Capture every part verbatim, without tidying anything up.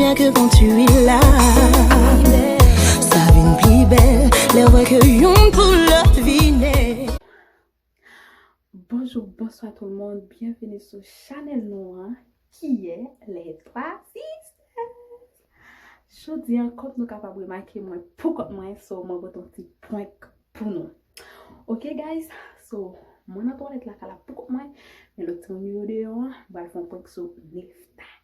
Rien que quand tu es là, ça vient plus belle, les voix que yon pou l'autre vine. Bonjou, bonswa tout le monde, byenvini sou chanèl nou an, ki ye Les Trois Sisters. Jodi an, kòm nou kapab remake mwen pou kont mwen, so mwen pote yon ti prank pou nou. Ok guys, so mwen nan twalèt la ka la pou kont mwen, men lòt timoun yo deyò an, m pral fè yon prank sou Nephtalie.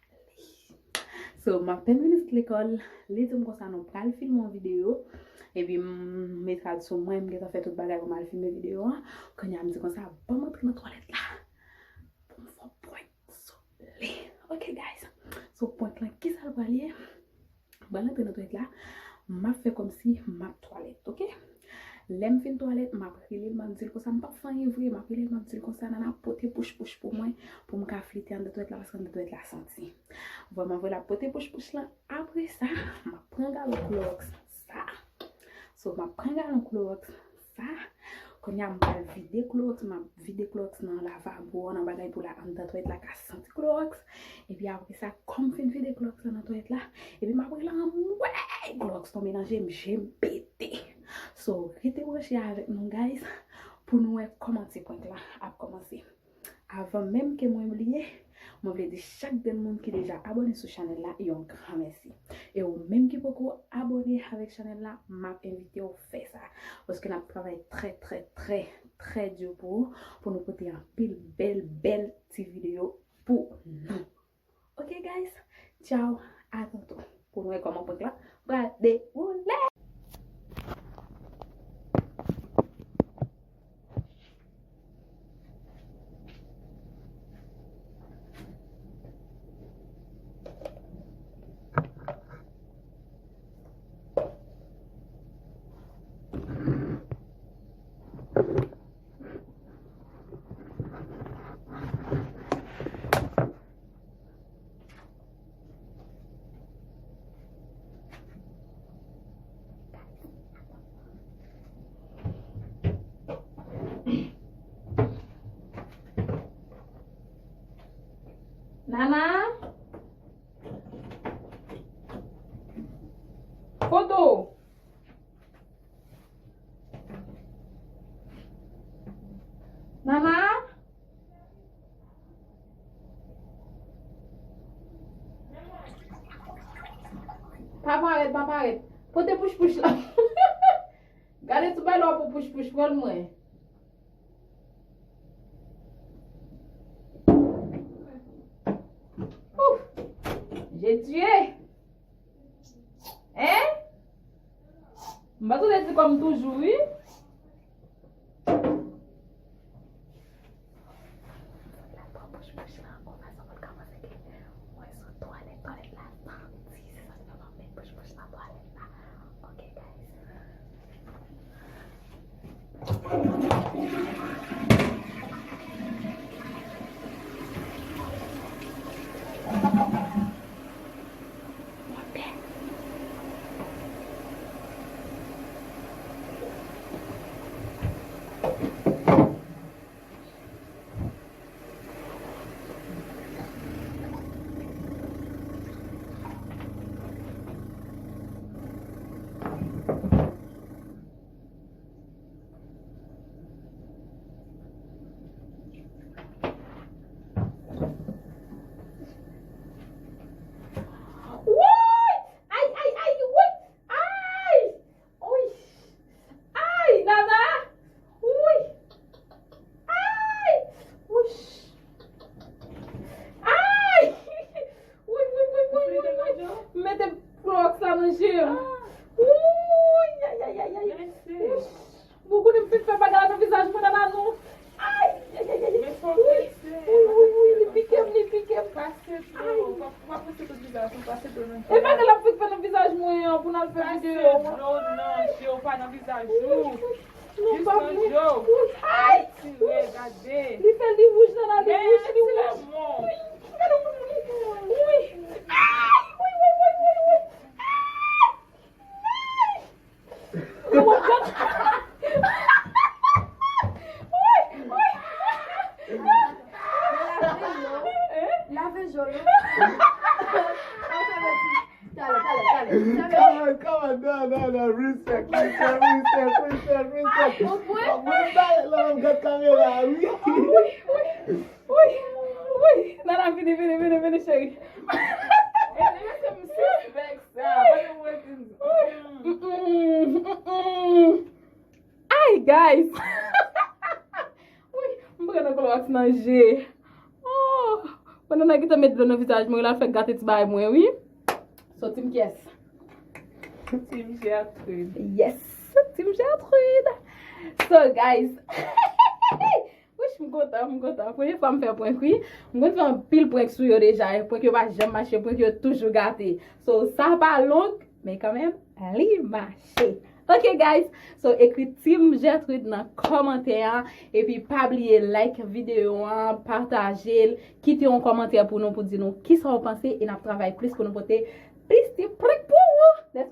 So m apèn vin sot lekòl, li di m konsa nou pral filme yon videyo, epi m mete rad sou mwen, m gentan fè tout bagay pou m al filme videyo an. Kounye a m di konsa, ban m antre nan twalèt la pou m fè yon prank sou li. Ok guys, so prank lan kisa l pral ye? M pral antre nan twalèt la, m ap fè kòmsi m ap twalèt, ok? Lè m fin twalèt, m ap rele l, m ap di l konsa, m p ap fè anyen vre, m ap rele l, m ap di l konsa, Nana, pote pouch pouch pou mwen, pou m ka flite anndan twalèt la, paske anndan twalèt la santi. Vrèman vre, l ap pote pouch pouch lan. Apre sa, m ap pran galon klowòks sa. So, m ap pran galon klowòks sa. Kounye a, m pral vide klowòks, m ap vide klowòks nan lavabo an, nan bagay pou la anndan twalèt la ka santi klowòks. Epi apre sa, kòm m fin vide klowòks la nan twalèt la, epi m ap rele anmwey! Klowòks tonbe nan je m, je m pete. So, rete branche avèk nou, guys, pou nou wè kòman ti prank la ap kòmanse. Avan menm ke mwen bliye, mwen vle di chak grenn moun ki deja abòne sou chanèl la yon gran mèsi. E ou menm ki poko abòne avèk chanèl la, m ap envite w fè sa. Paske n ap travay trè, trè, trè, trè di pou ou, pou nou pote anpil bèl, bèl ti videyo pou nou. Ok guys, tchaw, a tanto. Pou nou wè kòman prank la pral dewoule. Nana? Kote w? Nana? Pa parèt, pa parèt. Pote pouch pouch la. Gade tou bay lò pou pouch pouch, pran l mwen. Ouf! J'ai tué! Hein? M pa tande ti kòm toujou, wi. Mwen sot twalèt, twalèt la santi, se sa ki fè m ap met pouch pouch nan twalèt la. Ok, guys. Woy! Ay, ay, ay, woy! Ay! Woy! Ay, Nana! Woy! Ay! Woy! Ay! Woy, woy, woy, woy, woy, woy. M mete klowòks la nan je m. Woy, ay, ay, ay, ay. Woy. Bon, kounye m fin fè bagay la nan vizaj mwen, Nana, non. Ay, ay, ay, ay. Woy, woy, woy, woy, li pike m, li pike m. Ay. E bagay l ap fèk fè nan vizaj mwen an pou n al fè videyo. Pase dlo nan je w, pa nan vizaj ou. Non, pa vle. Ay! Retire, gade. Li fè li wouj, Nana, li wouj, li wouj. Wi, gade moun li. Wi. Ay! Wi, wi, wi, wi, wi. Ay! Ay! Wi, wi, wi. Wi, wi. Lave je w. Lave je w. Freestyle, freestyle, freestyle, freestyle. Ou pran? Mwen pale la, mwen gad kamera, wi. Wi, wi, wi. Nana, vini, vini, vini, vini, cheri. E nèg se m sispèk sa. Mwen te wè ti. Mm-mm, mm-mm. Ay, guys. Wi, m pran nan klowaks nan je. Oh, pandan nèg ki te met dlo nan vizaj mwen, la fè gate ti bay mwen, wi. So, team kiyès? Team Gertrude. Yes, team Gertrude. So, guys, wish, m kontan, m kontan. Premye fwa m fè prank, wi. M konn fè anpil prank sou yo deja. E prank yo pa janm mache, prank yo toujou gate. So, sa pa long, men kanmenm, li mache. Ok, guys. So, ekri Team Gertrude nan kòmantè a. Epi, pa bliye like videyo an, pataje l, kite yon kòmantè pou nou, pou di nou kisa w panse. E n ap travay plis pou nou pote plis ti prank pou ou.